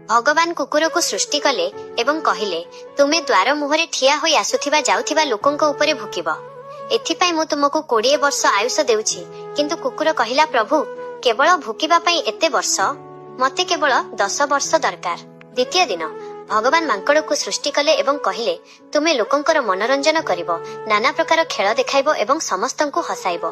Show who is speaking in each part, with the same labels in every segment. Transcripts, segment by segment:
Speaker 1: ଭଗବାନ କୁକୁରକୁ ସୃଷ୍ଟି କଲେ ଏବଂ କହିଲେ, ତୁମେ ଦ୍ୱାର ମୁହଁରେ ଠିଆ ହୋଇ ଆସୁଥିବା ଯାଉଥିବା ଲୋକଙ୍କ ଉପରେ ଭୁକିବ। ଏଥିପାଇଁ ମୁଁ ତୁମକୁ 20 ବର୍ଷ ଆୟୁଷ ଦେଉଛି। କିନ୍ତୁ କୁକୁର କହିଲା, ପ୍ରଭୁ, କେବଳ ଭୁକିବା ପାଇଁ ଏତେ ବର୍ଷ? ମତେ କେବଳ 10 ବର୍ଷ ଦରକାର। ଦ୍ୱିତୀୟ ଦିନ ଭଗବାନ ମାଙ୍କଡକୁ ସୃଷ୍ଟି କଲେ ଏବଂ କହିଲେ, ତୁମେ ଲୋକଙ୍କର ମନୋରଞ୍ଜନ କରିବ, ନାନା ପ୍ରକାର ଖେଳ ଦେଖାଇବ ଏବଂ ସମସ୍ତଙ୍କୁ ହସାଇବ।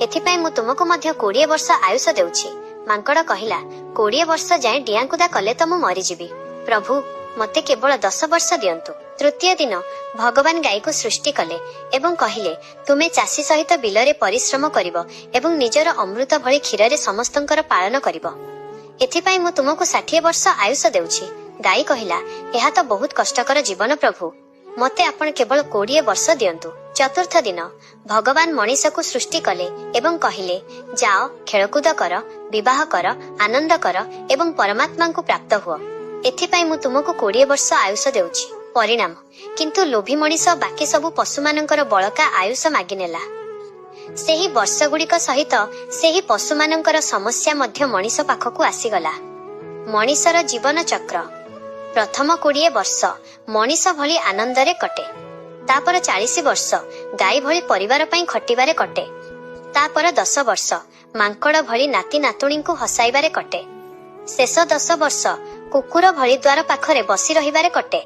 Speaker 1: ଏଥିପାଇଁ ମୁଁ ତୁମକୁ ମଧ୍ୟ 20 ବର୍ଷ ଆୟୁଷ ଦେଉଛି। ମାଙ୍କଡ କହିଲା, 20 ବର୍ଷ ଯାଏଁ ଡିଆଁକୁଦା କଲେ ତ ମୁଁ ମରିଯିବି। ପ୍ରଭୁ, ମତେ କେବଳ 10 ବର୍ଷ ଦିଅନ୍ତୁ। ତୃତୀୟ ଦିନ ଭଗବାନ ଗାଈକୁ ସୃଷ୍ଟି କଲେ ଏବଂ କହିଲେ, ତୁମେ ଚାଷୀ ସହିତ ବିଲରେ ପରିଶ୍ରମ କରିବ ଏବଂ ନିଜର ଅମୃତ ଭଳି କ୍ଷୀରରେ ସମସ୍ତଙ୍କର ପାଳନ କରିବ। ଏଥିପାଇଁ ମୁଁ ତୁମକୁ 60 ବର୍ଷ ଆୟୁଷ ଦେଉଛି। ଗାଈ କହିଲା, ଏହା ତ ବହୁତ କଷ୍ଟକର ଜୀବନ ପ୍ରଭୁ, ମତେ ଆପଣ କେବଳ 20 ବର୍ଷ ଦିଅନ୍ତୁ। ଚତୁର୍ଥ ଦିନ ଭଗବାନ ମଣିଷକୁ ସୃଷ୍ଟି କଲେ ଏବଂ କହିଲେ, ଯାଅ, ଖେଳକୁଦ କର, ବିବାହ କର, ଆନନ୍ଦ କର ଏବଂ ପରମାତ୍ମାଙ୍କୁ ପ୍ରାପ୍ତ ହୁଅ। ଏଥିପାଇଁ ମୁଁ ତୁମକୁ 20 ବର୍ଷ ଆୟୁଷ ଦେଉଛି। ପରିଣାମ, କିନ୍ତୁ ଲୋଭୀ ମଣିଷ ବାକି ସବୁ ପଶୁମାନଙ୍କର ବଳକା ଆୟୁଷ ମାଗିନେଲା। ସେହି ବର୍ଷଗୁଡ଼ିକ ସହିତ ସେହି ପଶୁମାନଙ୍କର ସମସ୍ୟା ମଧ୍ୟ ମଣିଷ ପାଖକୁ ଆସିଗଲା। ମଣିଷର ଜୀବନ ଚକ୍ର। ପ୍ରଥମ 20 ବର୍ଷ ମଣିଷ ଭଳି ଆନନ୍ଦରେ କଟେ। ତାପର 40 ବର୍ଷ ଗାଈ ଭଳି ପରିବାର ପାଇଁ ଖଟିବାରେ କଟେ। ତାପର 10 ବର୍ଷ ମାଙ୍କଡ଼ ଭଳି ନାତି ନାତୁଣୀଙ୍କୁ ହସାଇବାରେ କଟେ। ଶେଷ 10 ବର୍ଷ କୁକୁର ଭଳି ଦ୍ୱାର ପାଖରେ ବସି ରହିବାରେ କଟେ।